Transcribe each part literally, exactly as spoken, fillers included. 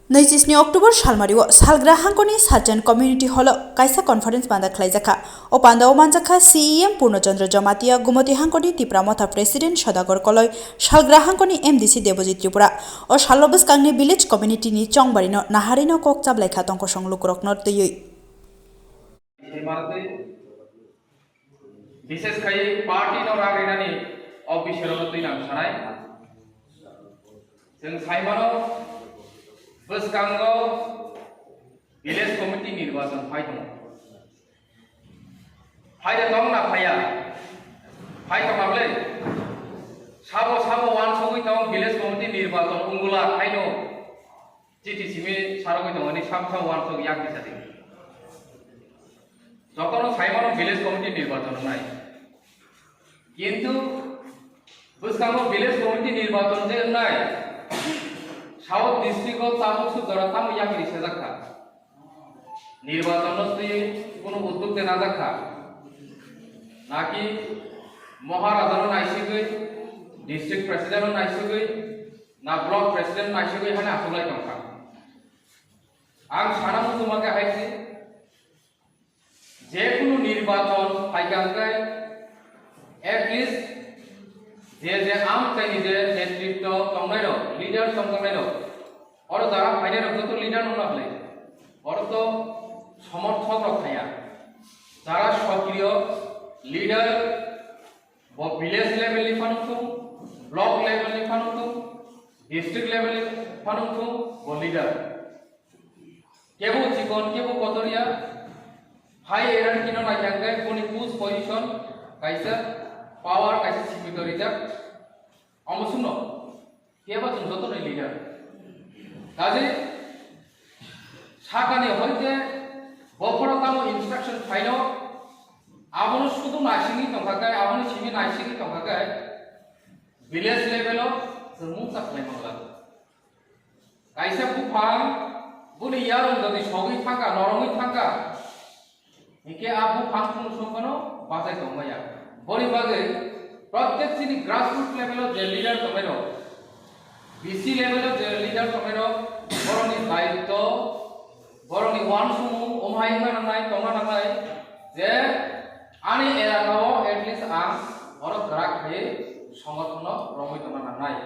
Naichi sni October salmario Salgra Hangkoni Sachen Community Hall o kaisa conference panda khlaijakha. O panda o manjakha C E M Purno Chandra Jamatia, Gumoti Hangkoni Tipra Motha President Sodagar Koloi, Salgra Hangkoni M D C Debojit Tripura. O salo bwskangni village community ni chongbarino naharino kok chablaikha tongkosong lukurokno twiwi. Bises khai party no ragrinani o bisero no twi nang sanai. Chwng saimano bwskango village committee nirbachon phai tongo. Phai de tong na phaiya? Phai tong na bwle? Sabo sabo wansugwi tong village committee nirbachon wngula khaino. Chiti simi sarogwi tongmani sam sam wansuk yak bisa di. Jotono saimano village committee nirbachon wngnai. Kintu bwskango village committee nirbachon je wngnai, South district o tabuk suk jora tamo yakni sejakha. Nirbachon no twi kuno udduk de najakha. Naki Maharaja no naisigwi, district president no naisigwi, na block president naisugwi hane achuklai tongkha. Ang sana muchungma khe hai se, je kunu nirbachon phaikha hwnkhe at least je je amchaini je netritwo tongnairok, leader tongnairok, oro jara phainairok joto leader wngna bwle, oro to somorthok rok phaiya, jara sokriyo leader. Bo village level ni phano thung, block level ni phano thung, district level ni phano thung, bo leader. Kebo chikon, kebo kotoria, high hierarchy no naikha hwnkhe boni post position kaisa power kaisa simi torijak. Omo suno. Kebo chwng joto ni leader. Kaje sakani hoite bokhoro tamo instruction phaino, abono sudu naisingwi tongkha khe, abono simi naisingwi tongkha khe, village level o chwng mungsa khlai mangla. Kaisa buphang boni yarung jodi sogwi thangkha, norongwi thangkha, hinkhe a buphang chwng songkhano bachai tongmaya. Boni bagwi protek chini grassroots level o je leader tongnairok, B C level o je leader tongnairok, borokni daitto, borokni uansukmung omhai wngna nangnai, tongna nangnai, je ani elaka o at least ang borok kwrak khe songothono romwi tongna nangnai.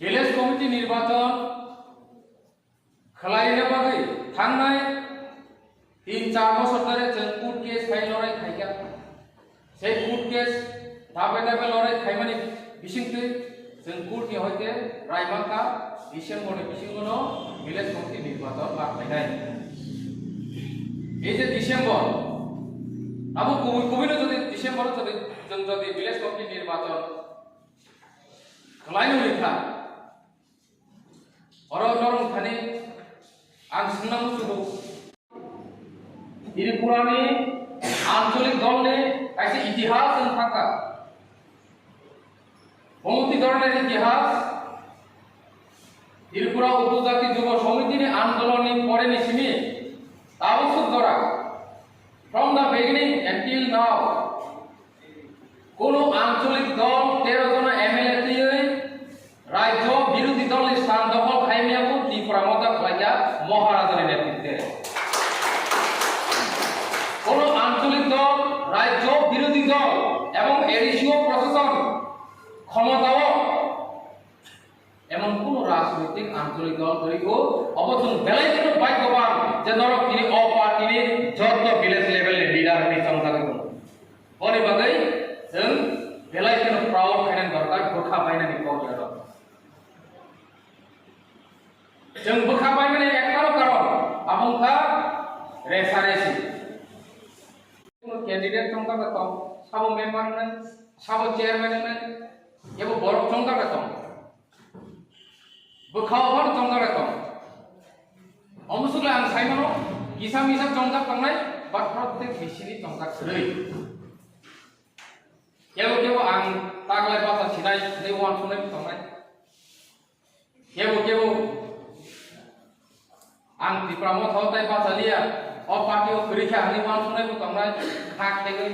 Village committee nirbachon khwlaina bagwi thangnai tin char bosor dhore chwng court case khai lorai khaikha. Sei court case dabe dabe lorai khaimani bisingtwi chwng court ni hoite rai mankha December ni bisingono village committee nirbachon ma khlainai. Ei je December, abo kubui kubui no jodi December o jodi chwng jodi village committee nirbachon khlai nungwi kha. Oro norok thani ang swngna muchungo. Tripura ni ancholik dol ni kaisa itihas wng thangkha. Gumoti dol ni itihas, Tripura Upojati Jubo Samiti ni andolon ni pore ni simi tabuk suk jora, from the beginning until now, kono ancholik dol tero jona M L A twiwi rajyo birodhi dol ni sthan dokhol khaimya bo Tripura Motha khlaikha Maharaja ni netritwe. Kono ancholik dol, rajyo birodhi dol ebong A D C o proshashan khomotao emon kono rajnoitik ancholik dol kwrwi o, obo chwng belai kheno bhagyaban je norok tini o party ni joto village level ni leader hinwi chongjagwi tongo. Boni bagwi chwng belai kheno proud khainani dorkar, bwkha bainani kok ya rok. Chwng bwkha bainani ektano karon abo wngkha resa resi. Candidate chongjak tong, sabo member wngnai, sabo chairman wngnai, ebo borok chongjak tong. Bwkha o phano chongjak tong. Omo swkle ang saimano kisa misa chongjak tongnai, but protek bisini chongjak kwrwi. Kebo kebo ang taglai bacha sinai, hinwi uansuknai tongnai. Kebo kebo ang Tipra Motha o tai bacha liya, o party o kwrwi kha hinwi uansuknai bo tongnai, kha khegwi.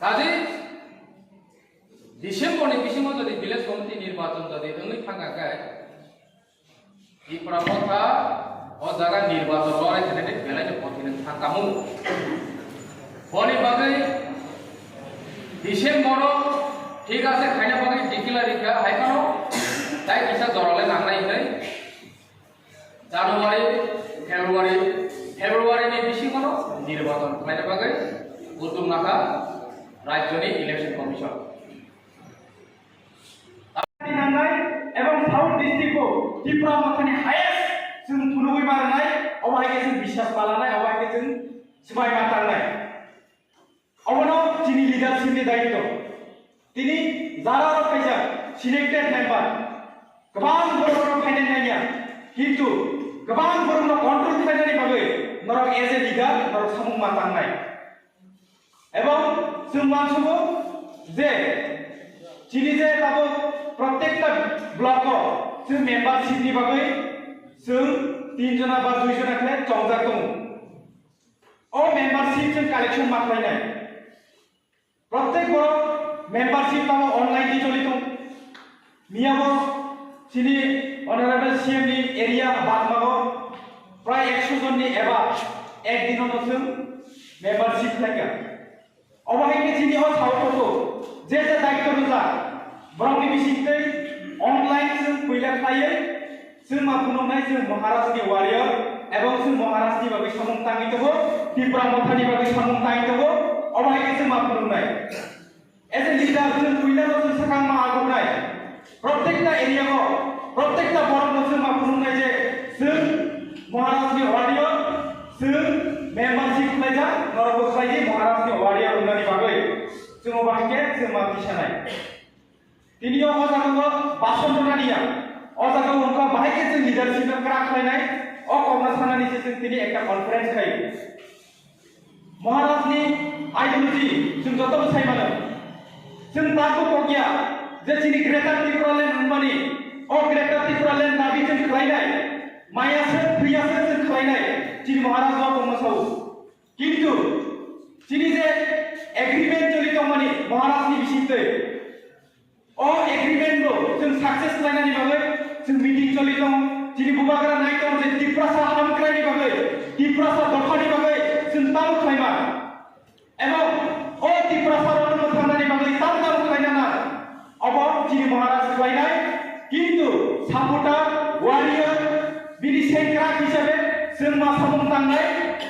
Kaje December ni bisingo jodi village committee nirbachon jodi wngwi thangkha khe, Tipra Motha o jaga nirbachon lorai khainani belai no kothai thang kamo. Boni bagwi December o thik ase khaina bagwi declare rikha hai phano tai kisa jorale nangnai hinwi January, February, February ni bisingo no nirbachon khlaina bagwi uddog nakha Rajyoni Election Commission. Nangnai ebong South District o Tipra Mothani highest chwng phunugwi ma rwnai, obo hai khe chwng biswas ma lanai, obo hai khe chwng swbai ma tangnai. Obono chini leadership ni daityo. Tini jara rok kaisa selected member, kwbang borok rok phainai nangya, kintu kwbang borok no control khlainani bagwi norok as a leader norok samung ma tangnai. Ebong chwng uansugo je chini je tabuk prottekta block o chwng membership ni bagwi chwng tin jona ba dui jona khe chongjak tongo. O membership chwng collection ma khlainai. Prottek borok membership tamo online di choli tong. Miyabo chini honorable C M ni area Bagmago prai ekso jon ni eba ek dino no chwng membership khlaikha. Obo hai khe chini o sao tongo je je daityo rwjak borokni bisingtwi online chwng puila khlaiwi chwng ma phunuknai chwng Maharaj ni warrior ebong chwng Maharaj ni bagwi samung tangwi tongo, Tipra Motha ni bagwi samung tangwi tongo, obo hai khe chwng ma phunuknai. As a leader chwng puila no chwng swkang ma aguknai. Prottekta area o, prottekta borok no chwng ma phunuknai je chwng Maharaj ni warrior, chwng membership khlaijak, norok bo khlai di Maharaj ni warrior wngnani bagwi. Chwng obo hai khe chwng ma tisanai. Tini o jaga o bason rwnani ya. O jaga o wngkha bahai khe chwng leadership no kwrak khlainai. O kokno sanani se chwng tini ekta conference khai. Maharaj ni ideology chwng joto bwsai mano. Chwng tabuk kok ya je chini Greater Tipraland hwnmani, o Greater Tipraland dabi chwng khlainai. Maya se, thwiya se chwng khlainai. Chini Maharaj no kokno sao. Kintu chini je agreement choli tongmani Maharaj ni bisingtwi, o agreement bo chwng success khlainani bagwi chwng meeting choli tong, chini bubagra nai tong je Tiprasa hamkraini bagwi, Tiprasa dophani bagwi chwng tamo khlaima. Ebong o Tiprasa rokno mwthangnani bagwi tamo tamo khlaina na. Obo chini Maharaj khlainai, kintu supporter, warrior, bini sengkrak hisabe chwng ma samung tangnai,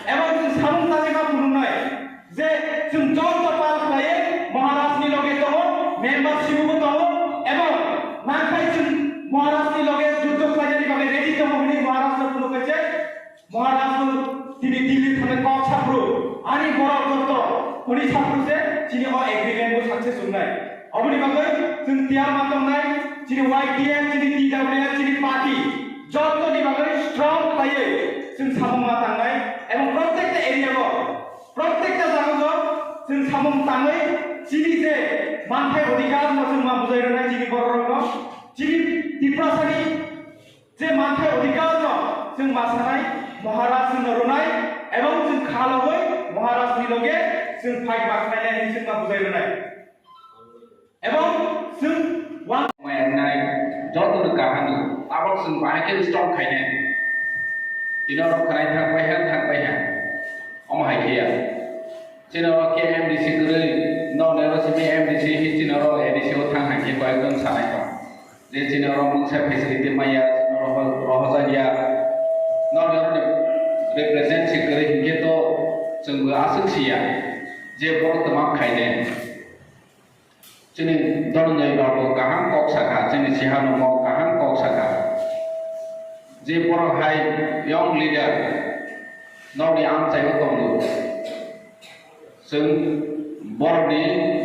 ebong chwng samung tangwi ma phunuknai. Je chwng joto pal khlaiwi Maharaj ni loge tongo, membership bo tongo, ebong nangkhai chwng Maharaj ni loge juddo khlainani bagwi ready tongo hwnwi Maharaj no phunuknai se Maharaj no tini Delhi thangwi kok saphru, ani borok joto hwnwi saphru se chini o agreement bo success wngnai. Oboni bagwi chwng tiyar ma tongnai, chini Y T F, chini T W F, chini party joto ni bagwi strong khlaiwi chwng samung ma tangnai, ebong prottekta area o Prottekta jaga o chwng samung tangwi chini je manthai odhikar no chwng ma bujai rwnai chini borok rok no. Chini Tiprasa ni je manthai odhikar no chwng ma sanai Maharaj no rwnai ebong chwng kha logoi Maharaj ni loge chwng fight ma khlai nai hinwi chwng ma bujai rwnai. Ebong chwng uang mai nai joto no kaham ni abo chwng bahai khe strong khainai. Tino rok khanai thang pai ha, thang pai ha. Omo hai khe ya. Chini rok khe M D C kwrwi, no ne ro simi M D C hi chini rok A D C o thang hai khe koi ekdom sanai tong. Je chini rok mungsa facility maya, chini rok rohojak ya. No ne ro represent si kwrwi hinkhe to chwng bo aswk si ya. Je borok twma khainai. Chini dolnoi rok kaham kok sakha, chini siha no mo kaham kok sakha. Je borok hai young leader nokni amchai o tongo. Chwng borokni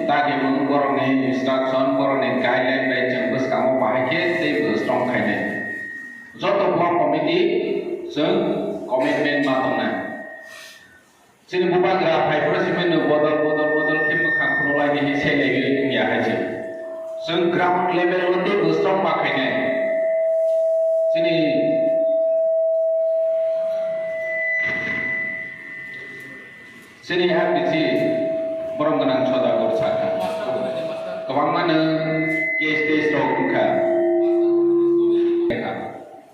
dagimung, borokni instruction, borokni guideline bai chwng bwskango bahai khe tei bo strong khainai. Joto block committee chwng commitment ma tongnai. Chini bubagra phai phuru simi no bodol, bodol, bodol khe mwkhang phunuk lai di hinwi selaiwi wngya hai se. Chwng ground level o teibo strong ma khainai. Chini, chini M D C borom gwnang Sodagar sakha. Kwbangma no case test rok wngkha.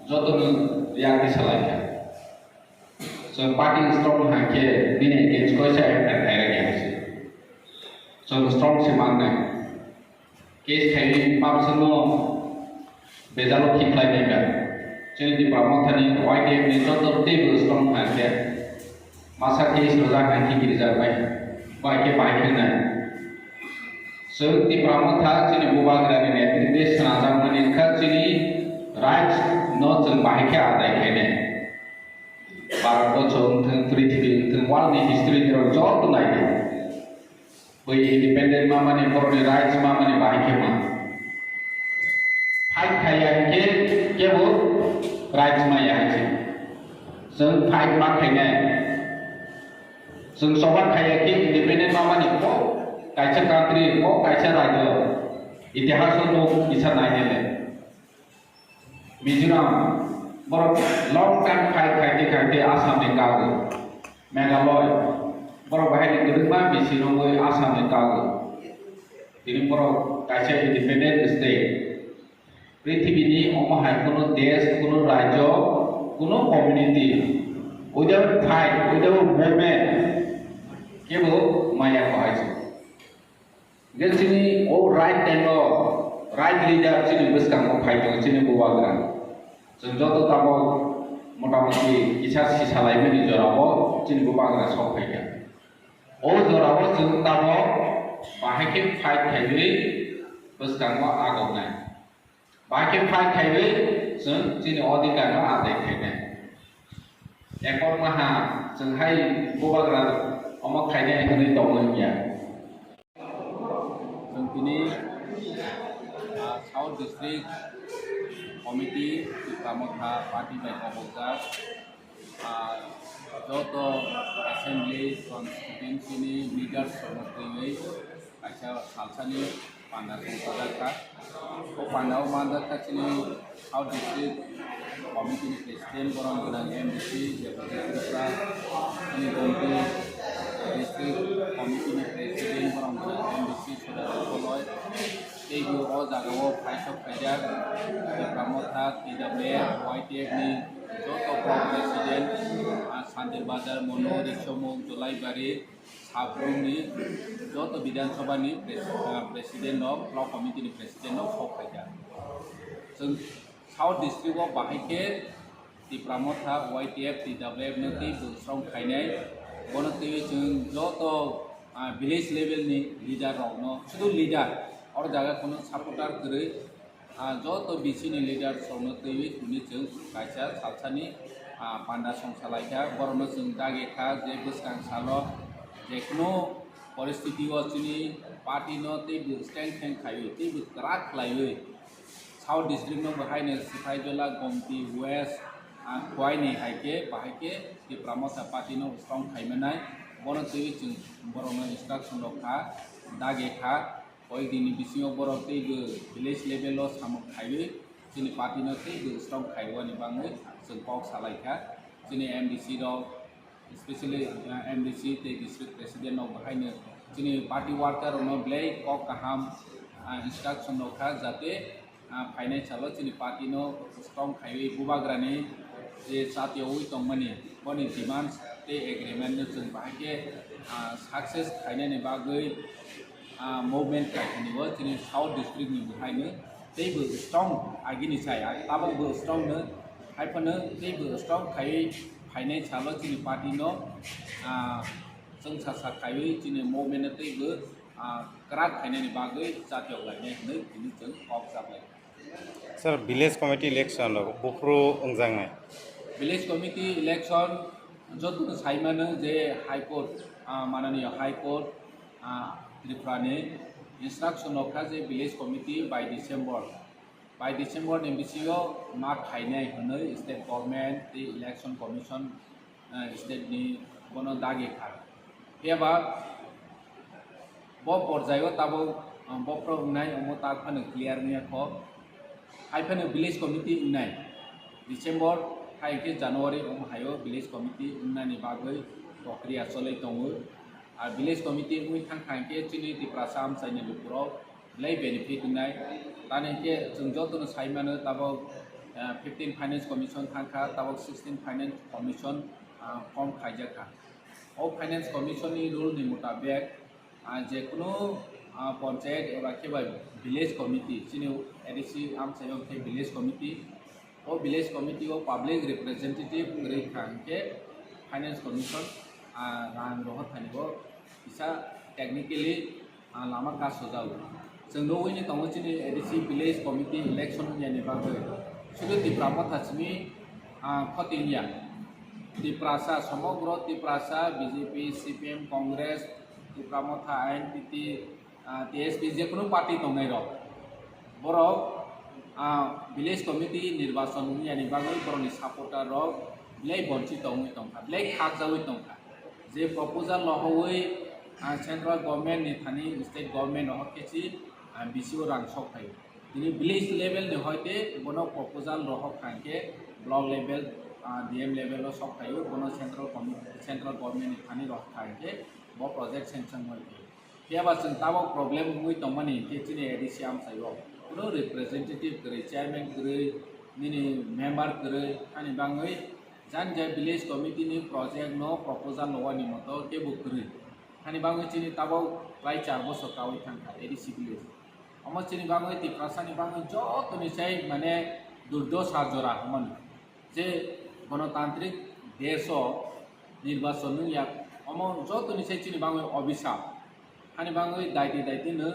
Jotono yakni salaikha. Chwng party strong hai khe bini against koisa attack khairokya se. Chwng strong se mannai. Case khaini pap chwngno bejalo thik khlainai ba. Chini Tipra Mothani Y T F ni joto teibo strong hai khe. Masa case rwjak hai khe kirijak bai. Bai khe bai khe nai. Chwng Tipra Motha chini Bubagrani netrite swnamjakmani wngkha chini rights no chwng bahai khe adai khainai. Bharat bochong wngthwng, prithibi wngthwng, world ni history ni rok joto naidi. Bui independent mamani borokni rights mamani bahai khe ma. Fight khaiya hinkhe kebo rights maya hai se. Chwng fight ma khainai. Chwng choba khaiya khe independent mamani bo kaisa country, bo kaisa rajyo. Itihas o nuk kisa nainai le. Mizoram, borok long time fight khaite khaite Assam ni kago. Meghalaya, borok bahai ni kwrwngma bisi rwngwi Assam ni kago. Tini borok kaisa independent state. Prithibi ni omo hai kuno desh, kuno rajyo, kuno community, without fight, without movement, kebo maya ko hai se. Hingke chini o right time o right leader chini bwskango phai tongo chini Bubagra. Chwng joto tabok motamoti kisa sisalaimani jorao chini Bubagra sok phaikha. O jorao chwng tabok bahai khe fight khaiwi bwskango agonai. Bahai khe fight khaiwi chwng chini odhikar no adai khainai. Ekor maha chwng hai Bubagra omo khainai hwnwi tongwi wngya. Chwng tini, ah, South District Committee Tipra Motha Party bai kobokjak, ah, joto Assembly Constituency ni leaders rokno twiwi kaisa salsani panda tongthokjak kha. O panda o manjak kha chini South District Committee ni President borok gwnang M D C Deputy Tripura, chini Gomti District Committee ni President borok gwnang M D C Sudhir Koloi. Teibo o jaga o phaisok khaijak Tipra Motha, T W F, Y T F ni joto block president, ah, Santir Bazar, Monu, Risomuk, Jolaibari, Sabrumni joto Bidhan Sabha ni pres-, ah, president rok, block committee ni president rok sok khaijak. Chwng South District o bahai khe Tipra Motha, Y T F, T W F no teibo strong khainai. Bono twiwi chwng joto, ah, village level ni leader rokno, sudu leader, oro jaga kono supporter kwrwi, ah, joto B C ni leader rokno twiwi tini chwng kaisa salsani, ah, panda songsa laikha. Borokno chwng dagi kha je bwskang salo jekunu poristiti o chini party no teibo strengthen khaiwi, teibo kwrak khlaiwi, South District no bo haino Siphaijala, Gomti West, ah, Khowai ni hai khe, bahai khe Tipra Motha Party no strong khai manai. Bono twiwi chwng borok no instruction rok kha, dagi kha, koyek din ni bisingo borok teibo village level o samung khaiwi chini party no teibo strong khaiwani bagwi chwng kok salai kha. Chini M D C rok, especially, uh, M D C tei district president rok bahaino chini party worker rokno belai kok kaham, uh, instruction rok kha, jate, uh, phainai salo chini party no strong khaiwi Bubagrani je chatiyogwi tongmani boni demands tei agreement no chwng bahai khe, uh, success khainani bagwi, ah, movement kaiphani o chini South District ni bwhaino teibo strong agini sai, ah, tabok bo strong no, haiphano teibo strong khaiwi phainai salo chini party no, ah, chwngsa sa khaiwi chini movement no teibo, ah, kwrak khainani bagwi chatiyok lainai hwnwi tini chwng kok chaplai. Sir, village committee election rok buphuru wngjaknai. Village committee election joto sai mano je High Court, ah, mananiya High Court, ah, Tripura ni instruction rok kha je village committee by December, by December ni bisingo ma khainai hwnwi state government tei election commission, ah, state ni bono dagi kha. Phiya ba bo porjai o tabok, ah, bophro wngnai omo tak phano clear wngya kho. Hai phano village committee wngnai December hai khe January omo hai o village committee wngnani bagwi prokriya cholwi tongo. Ar village committee wngwi thang thang khe chini Tiprasa amchaini lukurok belai benefit wngnai. Tani khe chwng jotono sai mano tabok Ah, fifteen Finance Commission thangkha, tabok sixteen Finance Commission, ah, form khaijakha. O Finance Commission ni rule ni mutabek, ah, jekunu, ah, panchayat eba khe bai village committee, chini A D C amchaio khe village committee, o village committee o public representative kwrwi kha hwnkhe Finance Commission, ah, rang rohor thani bo kisa technically, ah, lama kasojak. Chwng nugwi ni tongo chini A D C village committee election wngya ni bagwi. Sudu Tipra Motha simi, ah, khoti wngya. Tiprasa, somogro Tiprasa, B J P, C P M, Congress, Tipra Motha, I N P T, ah, T S P, jekunu party tongnai rok. Borok, ah, village committee nirbachon wngya ni bagwi borokni supporter rok belai bonchi tongwi tongkha, belai khakjagwi tongkha. Je proposal rohorwi, ah, central government ni thani state government rohor khe si, ah, B C O rang sok phaio. Tini village level ni hoite bono proposal rohor kha hwnkhe block level, ah, D M level o sok phaio, bono central commi-, central government ni thani rohor kha hwnkhe bo project sanction wngwi phaio. Phiya ba chwng tabok problem wngwi tongmani hinkhe chini A D C amchaio kunu representative kwrwi, chairman kwrwi, nini member kwrwi, ani bangwi jani jai village committee ni project no proposal lowani moto kebo kwrwi. Ani bangwi chini tabok prai char bosor kawi thangkha A D C village. Omo chini bangwi Tiprasa ni bangwi joto ni sai mane durdosa jora hwnmani. Je gonotantrik desh o nirbachon wngya, omo joto ni sai chini bangwi obisa. Hani bangwi daiti daiti no,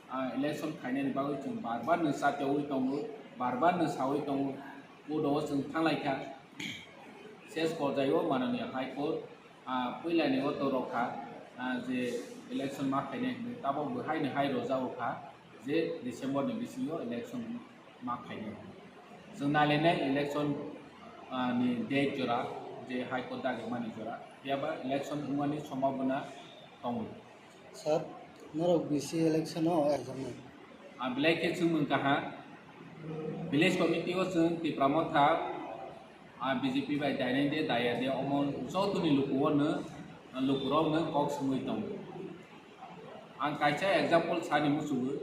ah, election khainani bagwi chwng bar bar no chatyawi tongo, bar bar no sawi tongo, court o chwng thanglaikha. Ses porjai o mananiya High Court, ah, puilani o torok kha, ah, je election ma khainai hinwi tabok bo hai ni hai rojak o kha je December ni bisingo election ma khainai. Chwng nailainai election, ah, ni date jora je High Court dagimani jora, phiya ba election wngmani sombhabona tongo. Sir, norok B C election o ajaknai? Ah, belai khe chwng wng kaha. Village committee o chwng Tipra Motha, ah, B J P bai dainai de daya de omo jotoni luku o no, luku rok no kok swngwi tongo. Ang kaisa example sani muchungo.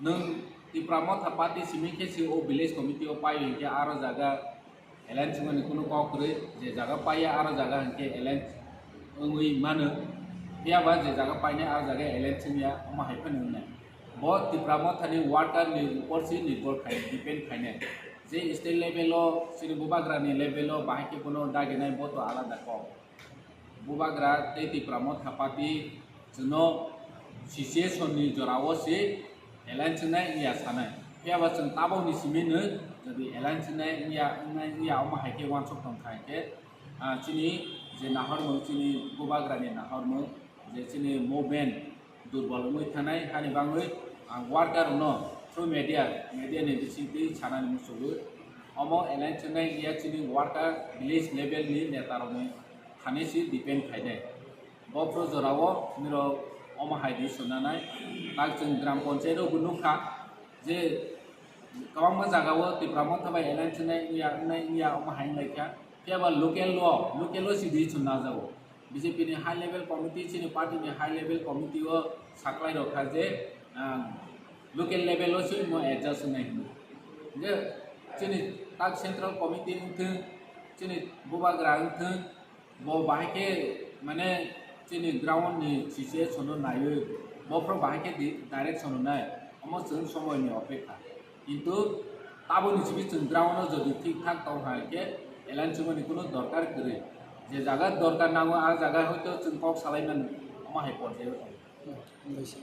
Nwng Tipra Motha party simi khe se o village committee o pai hwnkhe aro jaga alliance wngmani kunu kok kwrwi, je jaga paiya aro jaga hwnkhe alliance wngwi mano. Phiya ba je jaga painai aro jaga alliance wngya, omo hai phano wngnai. Bo Tipra Motha ni worker ni upor se nirbhor khai, depend khainai. Je state level o, chini bubagra ni level o bahai khe bono daginai bo to alada kok. Bubagra tei Tipra Motha party chwngno situation ni jorao se alliance wngnai wngya sanai. Phiya ba chwng tabokni simi no jodi alliance wngnai wngya, wngnai wngya omo hai khe uansuk tong kha hwnkhe, ah, chini je nahormung, chini bubagra ni nahormung, je chini movement durbol wngwi thanai, hani bangwi ang worker rokno through media, media ni bisingtwi sanani muchungo. Omo alliance wngnai wngya chini worker village level ni neta rokni thani se depend khainai. Bo phuru jorao nirok omo hai di swnanai. Tak chwng gram panchayat o bo nukha je kwbangma jagao Tipra Motha bai alliance wngnai wngya, wngnai wngya omo hai wnglaikha. Phiya ba local o, local o se di swnna jago. B J P ni high level committee, chini party ni high level committee o saklai rok kha je, ah, local level o se mo adjust wngnai hino. Je chini tak central committee wngthwng, chini bubagra wngthwng, bo bahai khe mane chini ground ni situation no naiwi, bo phuru bahai khe di-, direction rwnai, omo chwng somoi ni opekha. Kintu taboni simi chwng ground o jodi thik thak tong hai khe alliance wngmani kunu dorkar kwrwi. Je jaga dorkar nango, a jaga hoito chwng kok salai mano, omo hai porjai o tongo. Hambai se.